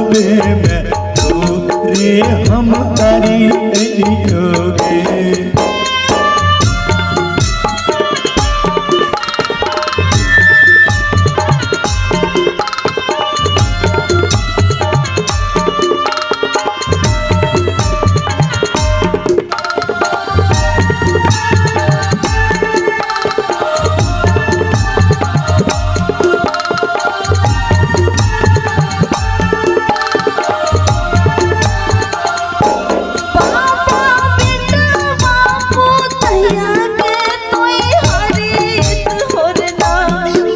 जुआबे में तोरे हम हारी एलियो गे। बाबा बेटवा पुतैया के तोय हरित होरना।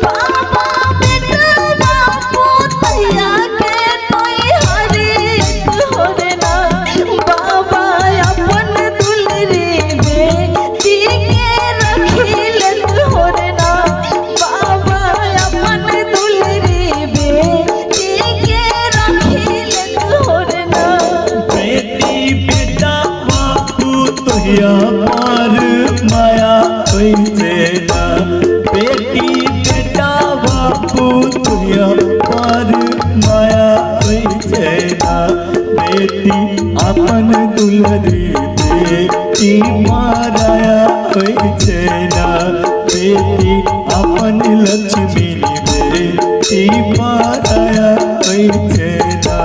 बाबा बेटवा पुतैया के तोय हरित होरना। बाबा अपन दुलरी बेटी के रखिलत होरना। बाबा अपन दुलरी बेटी के रखिलत होरना। बेटी बेटा बापू तोहिया पार माया होइ छै ना। बेटी बेटा बापू तोहिया पार माया होइ छै ना। बेटी अपन दुलरी बेटी माराया होइ छै ना। बेटी अपन लक्ष्मी बेटी माराया होइ छै ना।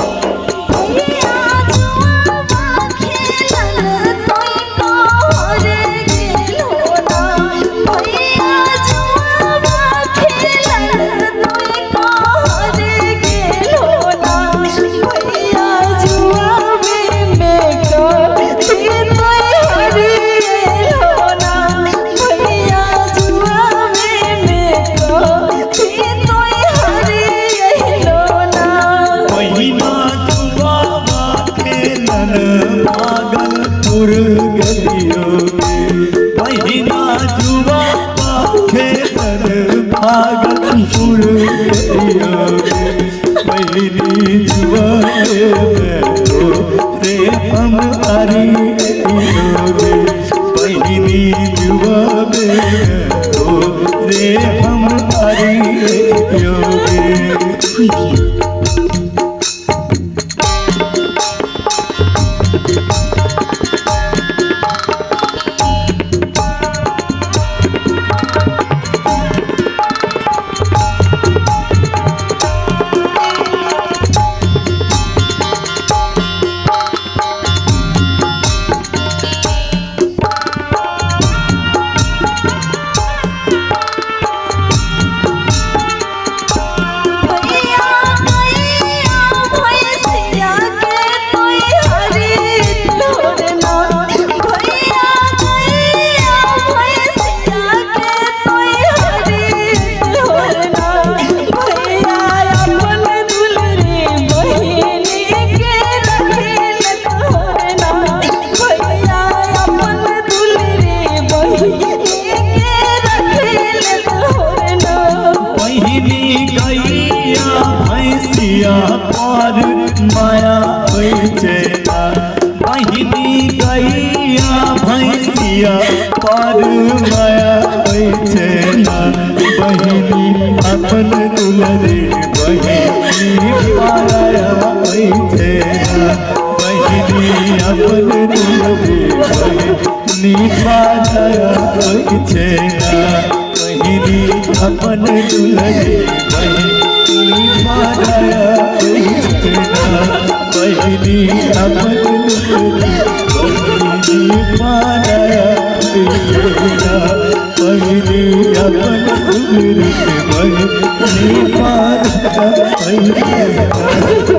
भैया जुआबा खेलल तोय कहर गेलो ना। भैया जुआबा खेलल तोय कहर गेलो ना। भैया जुआबे में कथी तोय हरिएलो ना। भैया जुआबे में कथी तोय हरिएलो ना। पहिना जुआबा खेलन भागलपुर गेलियो गे। पहिना जुआबा खेलन भागलपुर गेलियो गे। बहिनी जुआबे में तोरे हम हारी एलियो गे। बहिनी जुआबे में तोरे हम हारी एलियो गे। Preview. भैया गैया भैंसिया के तोय हरित होरना। भैया गैया भैंसिया के तोय हरित होरना। भैया अपन दुलरी बहिनी के रखिलत होरना। भैया अपन दुलरी बहिनी के रखिलत होरना। बहिनी गैया भैंसिया पर माया होइ छै ना। बहिनी गैया भैंसिया पर माया होइ छै ना। बहिनी अपन दुलरी बहिनी पराया होइ छै ना। बहिनी अपन दुलरी बहिनी पराया होइ छै ना। बहिनी अपन दुलरी बहिनी पराया होइ छै ना। बहिनी अपन दुलरी बहिनी पराया होइ छै ना। बहिनी अपन दुलरी बहिनी पराया होइ छै ना।